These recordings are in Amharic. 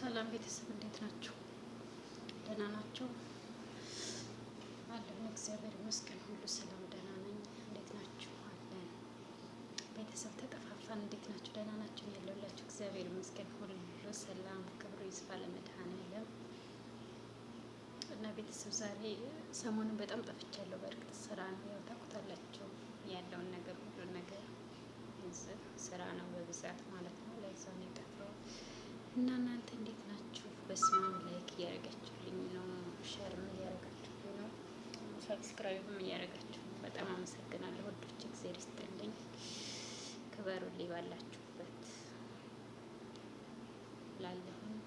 ሰላም ቤተሰብ እንዴት ናችሁ? ደህና ናችሁ? አለን፣ እግዚአብሔር ይመስገን፣ ሁሉ ሰላም፣ ደህና ነኝ። እንዴት ናችሁ? አለን ቤተሰብ ተጠፋፋን። እንዴት ናችሁ? ደህና ናችሁ? ያለሁላችሁ እግዚአብሔር ይመስገን፣ ሁሉ ሰላም፣ ክብሩ ይስፋ ለመድኃኔዓለም። እና ቤተሰብ ዛሬ ሰሞኑን በጣም ጠፍቻለሁ። በእርግጥ ስራ ነው፣ ያው ታውቁታላችሁ ያለውን ነገር ሁሉ ነገር ስራ ነው በብዛት ማለት ነው። ለዛ ነው የጠፋሁት። እና እናንተ እንዴት ናችሁ? በስማም like እያደረጋችሁልኝ ነው፣ share ም እያደረጋችሁልኝ ነው፣ subscribe ም እያደረጋችሁ ነው። በጣም አመሰግናለሁ ወዶች፣ እግዚአብሔር ይስጥልኝ፣ ክበሩልኝ ባላችሁበት ላለሁኝ።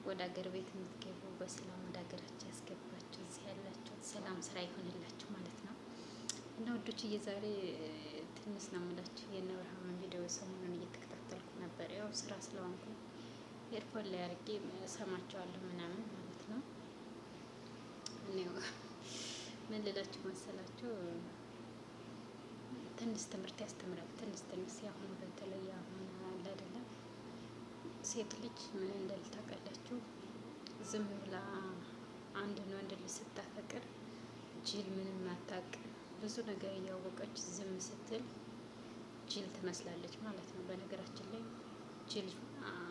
ወደ ሀገር ቤት የምትገቡ በሰላም ወደ ሀገራችሁ ያስገባችሁ፣ እዚህ ያላችሁት ሰላም ስራ ይሆንላችሁ ማለት ነው። እና ወዶች እየዛሬ ትንሽ ነው የምላችሁ የእነ ብርሃምን ቪዲዮ ሰሞኑን እየተከታተልኩ ነበር። ያው ስራ ስለሆንኩ earphone ላይ አድርጌ እሰማቸዋለሁ ምናምን ማለት ነው። እኔው ምን ልላችሁ መሰላችሁ፣ ትንሽ ትምህርት ያስተምራል። ትንሽ ትንሽ አሁን በተለይ አሁን አለ አይደለም ሴት ልጅ ምን እንዳል ታውቃላችሁ? ዝም ብላ አንድን ወንድ ልጅ ስታፈቅር ጅል ምንም አታውቅ ብዙ ነገር እያወቀች ዝም ስትል ጅል ትመስላለች ማለት ነው። በነገራችን ላይ ጅል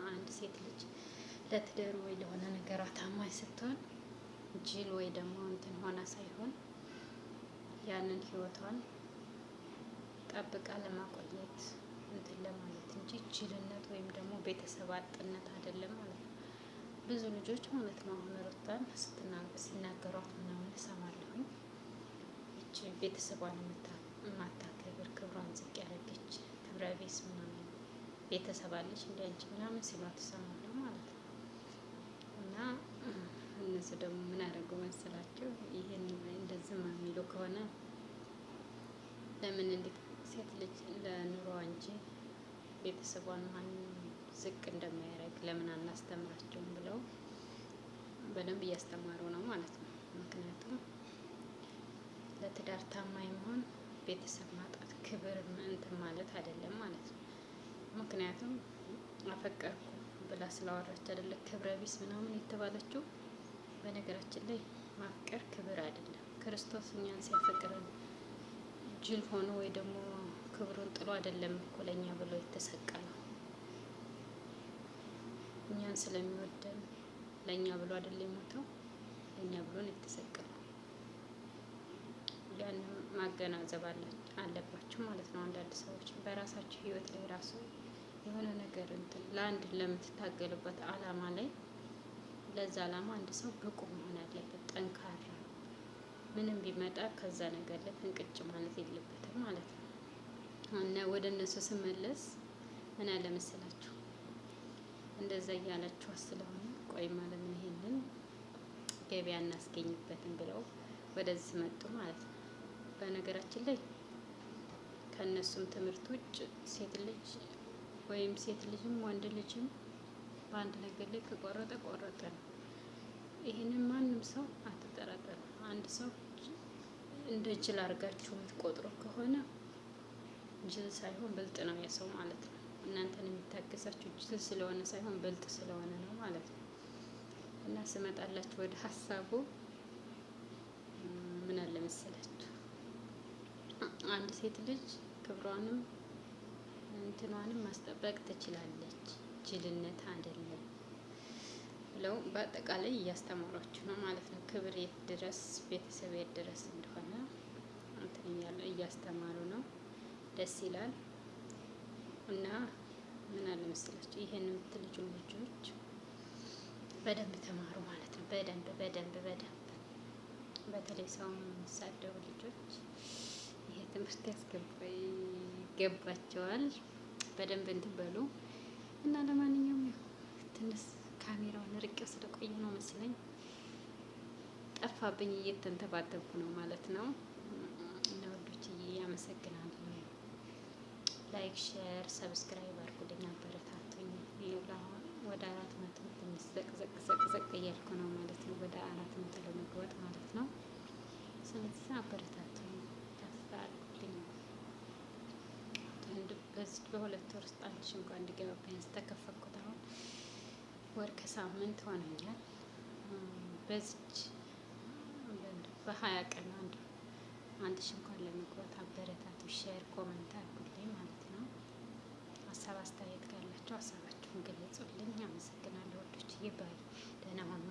አንድ ሴት ልጅ ለትዳር ወይ ለሆነ ነገሯ ታማኝ ስትሆን ጅል ወይ ደግሞ እንትን ሆና ሳይሆን ያንን ህይወቷን ጠብቃ ለማቆየት እንትን ለማለት እንጂ ጅልነት ወይም ደግሞ ቤተሰብ አጥነት አይደለም ማለት ነው። ብዙ ልጆች ማለት ነው አሁን ሩታን ሲናገሯት ምናምን እሰማለሁኝ። ይቺ ቤተሰቧን የማታከብር ክብሯን ዝቅ ያደረገች ክብረ ቢስ ምናምን ቤተሰብ አለች እንደ አንቺ ምናምን ሲሏት እሰማለሁ ማለት ነው። እና እነሱ ደግሞ ምን አደረጉ መሰላችሁ? ይህን እንደዚህ የሚሉ ከሆነ ለምን እንዴት ሴት ልጅ ለኑሮዋ እንጂ ቤተሰቧን ማንም ዝቅ እንደማያደርግ ለምን አናስተምራቸውም ብለው በደንብ እያስተማሩ ነው ማለት ነው። ምክንያቱም ለትዳር ታማኝ መሆን ቤተሰብ ማጣት ክብር እንትን ማለት አይደለም ማለት ነው። ምክንያቱም አፈቀርኩ ብላ ስላወራች አይደለ ክብረ ቢስ ምናምን የተባለችው። በነገራችን ላይ ማፍቀር ክብር አይደለም። ክርስቶስ እኛን ሲያፈቅረን ጅል ሆኖ ወይ ደግሞ ክብሩን ጥሎ አይደለም እኮ ለእኛ ብሎ የተሰቀለው። እኛን ስለሚወደን ለእኛ ብሎ አይደለም የሞተው፣ ለእኛ ብሎ ነው የተሰቀለው። ያን ማገናዘብ አለባችሁ ማለት ነው። አንዳንድ ሰዎች በራሳቸው ህይወት ላይ ራሱ የሆነ ነገር እንትን ለአንድ ለምትታገሉበት አላማ ላይ ለዛ አላማ አንድ ሰው ብቁ መሆን አለበት፣ ጠንካራ ምንም ቢመጣ ከዛ ነገር ላይ ፍንቅጭ ማለት የለበትም ማለት ነው። እና ወደ እነሱ ስመለስ ምን አለ መሰላችሁ እንደዛ እያላችሁ ስለሆነ ቆይ ማለት ነው ይሄንን ገበያ እናስገኝበትም ብለው ወደዚህ መጡ ማለት ነው። በነገራችን ላይ ከእነሱም ትምህርት ውጭ ሴት ልጅ ወይም ሴት ልጅም ወንድ ልጅም በአንድ ነገር ላይ ከቆረጠ ቆረጠ ነው። ይህንን ማንም ሰው አትጠራጠሩ። አንድ ሰው እንደ ጅል አድርጋችሁ የምትቆጥሩ ከሆነ ጅል ሳይሆን ብልጥ ነው ያ ሰው ማለት ነው። እናንተን የሚታገሳችሁ ጅል ስለሆነ ሳይሆን ብልጥ ስለሆነ ነው ማለት ነው። እና ስመጣላችሁ ወደ ሀሳቡ ምን አለ መሰላችሁ አንድ ሴት ልጅ ክብሯንም እንትኗንም ማስጠበቅ ትችላለች፣ ጅልነት አይደለም ብለው በአጠቃላይ እያስተማሯችሁ ነው ማለት ነው። ክብር የት ድረስ ቤተሰብ የት ድረስ እንደሆነ እንትን እያሉ እያስተማሩ ነው። ደስ ይላል። እና ምን አለ መሰላችሁ ይሄን የምትልጁ ልጆች በደንብ ተማሩ ማለት ነው። በደንብ በደንብ በደንብ በተለይ ሰው የሚሳደቡ ልጆች ይሄ ትምህርት ያስገባ ይገባቸዋል። በደንብ እንትን በሉ እና ለማንኛውም ትንሽ ካሜራውን ርቄው ስለቆየ ነው መስለኝ ጠፋብኝ፣ እየተንተባተብኩ ነው ማለት ነው። እና ወዶችዬ አመሰግናለሁ። Like፣ share፣ subscribe አድርጉልኝ፣ አበረታቱኝ። ወደ 400 ትንሽ ዘቅ ዘቅ ዘቅ ዘቅ እያልኩ ነው ማለት ነው። ወደ 400 ለመግባት ማለት ነው። ስለዚህ አበረታቱኝ፣ ከፍ አድርጉልኝ። በዚህ በ2 ወር ውስጥ 1000 እንኳን እንዲገባ ቢያንስ ተከፈኩት አሁን ወር ከሳምንት ሆኖኛል። በዚች በ20 ቀን 1000 እንኳን ለመግባት አበረታቱ። Share፣ comment አድርጉልኝ ማለት ነው። ሀሳብ አስተያየት ካላችሁ ሀሳባችሁን ገለጹልኝ። አመሰግናለሁ ውዶችዬ። Bye፣ ደህና ሁኑ።